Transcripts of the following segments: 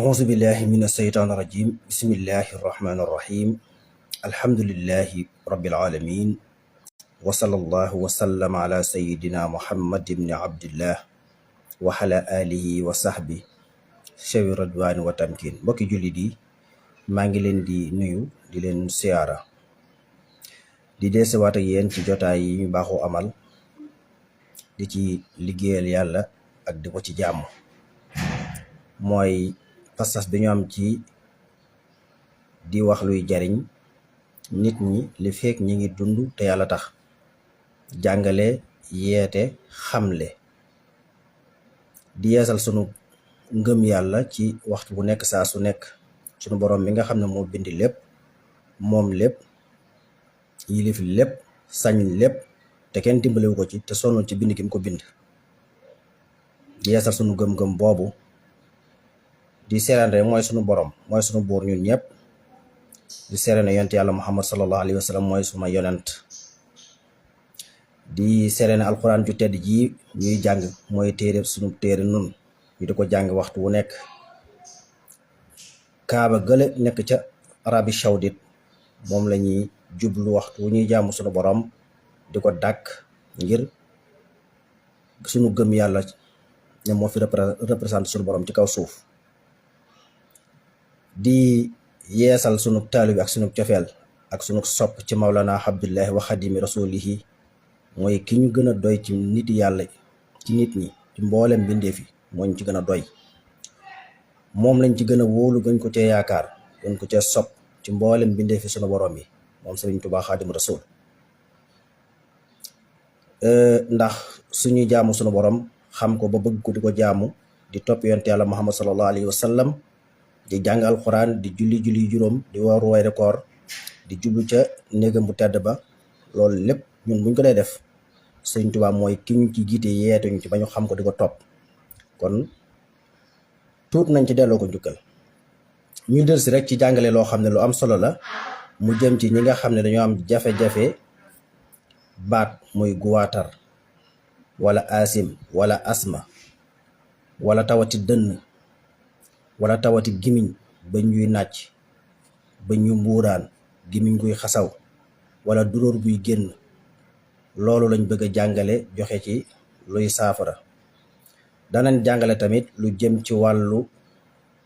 أعوذ بالله من الشيطان الرجيم بسم الله الرحمن الرحيم الحمد لله رب العالمين وصلى الله وسلم على سيدنا محمد بن عبد الله وعلى آله وصحبه شوي رضوان وتمكين mbokki jullit yi maa ngi leen di nuyu di leen siyaara di deesewaat ak yéen ci jotaay yi ñu baaxoo amal di ci liggéeyal yàlla ak di ko ci jàmm mooy pas-pas bi ñu am ci di wax luy jariñ nit ñi li fekk ñi ngi dund te yàlla tax jàngale yeete xamle di yeesal sunu ngëm yàlla ci waxtu bu nekk saa su nekk sunu borom mi nga xam ne moo bind lépp moom lépp yilif lépp sañ lépp te kenn dimbalewu ko ci te sonnoon ci bind ki mu ko bind di yeesal sunu gëm-gëm boobu di seeraan rek mooy sunu borom mooy sunu buur ñun ñëpp di seeraan ne yonent yàlla muhammad sallallahu alayhi wa sallam mooy suma yonent di seeraan alquran ju tedd ji ñuy jàng mooy téere sunu téere nun ñu di ko jàng waxtu wu nekk kaaba gële nekk ca Arabie Saoudite moom la ñuy jublu waxtu wu ñuy jaamu sunu borom di ko dàkk ngir sunu gëm yàlla ne moo fi représenté sunu borom ci kaw suuf di yeesal sunu taalibi ak sunu cofeel ak sunu sopp ci Mawlana Abdullahi wa Xadimi Rasulihi mooy ki ñu gën a doy ci nit yàlla ci nit ñi ci mboolem mbindeef yi moo ñu ci gën a doy moom lañ ci gën a wóolu gën ko cee yaakaar gën ko cee sopp ci mboolem mbindeef yi sunu borom yi moom Sëriñ Tuubaa Xaadimu Rasuul ndax suñuy jaamu sunu borom xam ko ba bëgg ko di ko jaamu di topp yonent yàlla Muhammad sallallahu alayhi wa sallam di jàng alxuraan di julli juróom di war weeru koor di jublu ca néegam bu tedd ba loolu lépp ñun buñ ko dee def Sëriñ Tuubaa mooy ki ñu ci jiite yeetuñu ci ba ñu xam ko di ko topp kon tuut nañ ci delloo ko njukkal ñu del si rek ci jàngale loo xam ne lu am solo la mu jëm ci ñi nga xam ne dañoo am jafe-jafe baat muy guwaatar wala asim wala asma wala tawati dënn wala tawati gimiñ bañ ñuy nàcc bañ ñu mbuuraan gimiñ guy xasaw wala duróor buy génn loolu lañ bëgg a jàngale joxe ci luy saafara danañ jàngale tamit lu jëm ci wàllu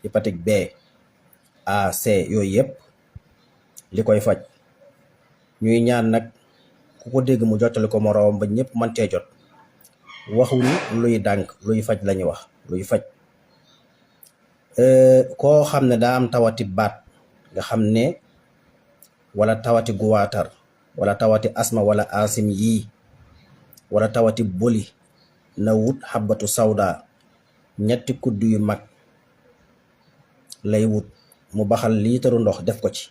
hépatite B A C yooyu yëpp li koy faj ñuy ñaan nag ku ko dégg mu jottali ko moroom ba ñëpp mën cee jot waxuñu luy dànk luy faj lañu wax luy faj koo xam ne daa am tawati baat nga xam ne wala tawati guwaatar wala tawati asma wala asim yii wala tawati boli na wut xabatu sawda ñetti kudd yu mag lay wut mu baxal liitaru ndox def ko ci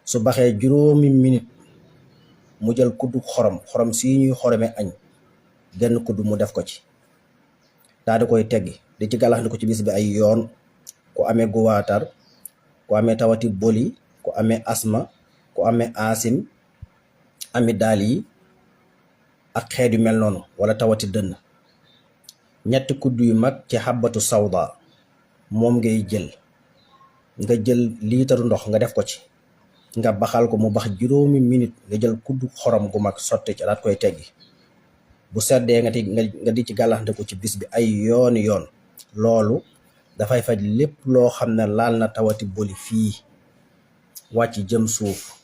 su baxee juróomi minute mu jël kudd xorom si ñuy xorome añ genn kudd mu def ko ci daa di koy teggi di ci galax ko ci bis bi ay yoon ku amee guwaatar ku amee tawati boli ku amee asma ku amee asim ami daal yi ak xeet yu mel noonu wala tawati dënn ñetti kudd yu mag ci xabatu sawda moom ngay jël nga jël liitaru ndox nga def ko ci nga baxal ko mu bax juróomi minute nga jël kudd xorom gu mag sotti ci daat koy teggi bu seddee nga di ci gàllaxnde ko ci bis bi ay yooni yoon loolu dafay faj lépp loo xam ne laal na tawati boli fii wàcc jëm suuf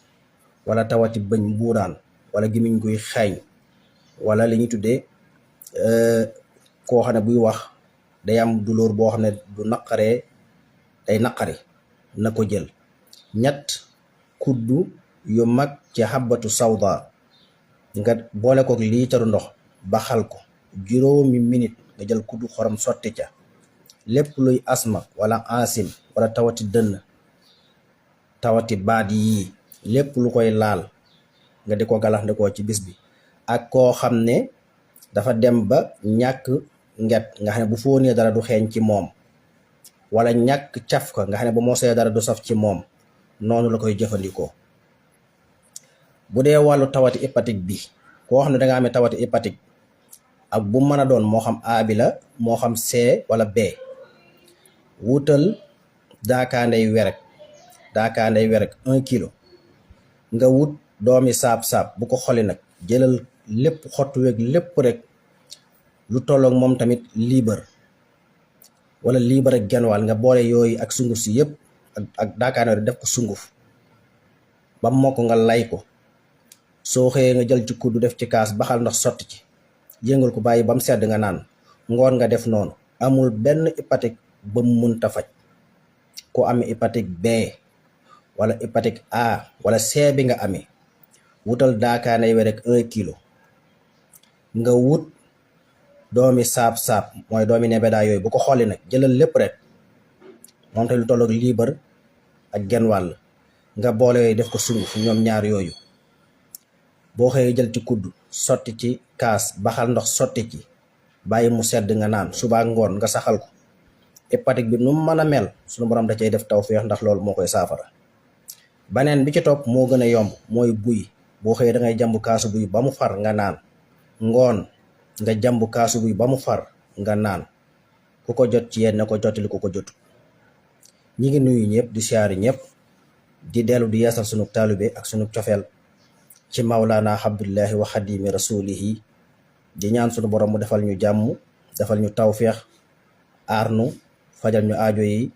wala tawati bëñ mbuuraan wala gimiñ guy xeeñ wala li ñuy tuddee koo xam ne buy wax day am douleur boo xam ne du naqaree day naqari na ko jël ñett kuddu yu mag ci xabatu sawda nga boole ko liitaru ndox baxal ko juróomi minute nga jël kuddu xorom sotti ca lépp luy asma wala asim wala tawati dënn tawati baat yii lépp lu koy laal nga di ko galax ndikoo ci bis bi ak koo xam ne dafa dem ba ñàkk nget nga xam ne bu fóonee dara du xeeñ ci moom wala ñàkk caf ko nga xam ne bu mosee dara du saf ci moom noonu la koy jëfandikoo bu dee wàllu tawati hépatique bi koo xam ne danga amee tawati hépatique ak bu mën a doon moo xam A bi la moo xam C wala B wutal daakaandey werek 1 kilo nga wut doomi saab-saab bu ko xoli nag jëlal lépp xottu weeg lépp rek lu tolloog moom tamit liibar wala liibar ak genwàll nga boole yooyu ak sunguf si yëpp ak daakaandey def ko sunguf ba mokk nga lay ko soo xëyee nga jël ci kuddu def ci kaas baxal ndox sotti ci yëngal ko bàyyi ba mu sedd nga naan ngoon nga def noonu amul benn hépatique ba mu mënta faj ku amee hépatique B wala hépatique A wala C bi nga amee wutal daakaandey werek 1 kilo nga wut doomi saab-saab mooy doomi nebedaa yooyu bu ko xolli nag jëlal lépp rek moom te lu tolloog liibar ak genwàll nga boole yooyu def ko sunguf ñoom ñaar yooyu boo xëyee jël ci kudd sotti ci kaas baxal ndox sotti ci bàyyi mu sedd nga naan suba ngoon nga saxal ko hépatique bi nu mu mën a mel suñu borom da cay def tawfeex ndax loolu moo koy saafara. baneen bi ci topp moo gën a yomb mooy buy boo xëyee da ngay jàmb kaasu buy ba mu far nga naan ngoon nga jàmb kaasu buy ba mu far nga naan ku ko jot ci yéen na ko jotali ku ko jotu. ñi ngi nuyu ñëpp di siyaari ñëpp di dellu di yeesal sunu taalibe ak sunu cofeel ci Mawlaana Abdullahi wa Xadimi Rasulihi di ñaan sunu borom mu defal ñu jàmm defal ñu tawfeex aar nu fajal ñu aajo yi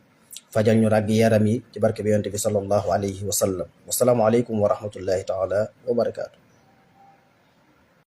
fajal ñu ràgg yaram yi ci barke bi yonent bi sallallahu alayhi wa sallam. Wasalaamu aleykum wa rahmatullahi taala wa barakaatu.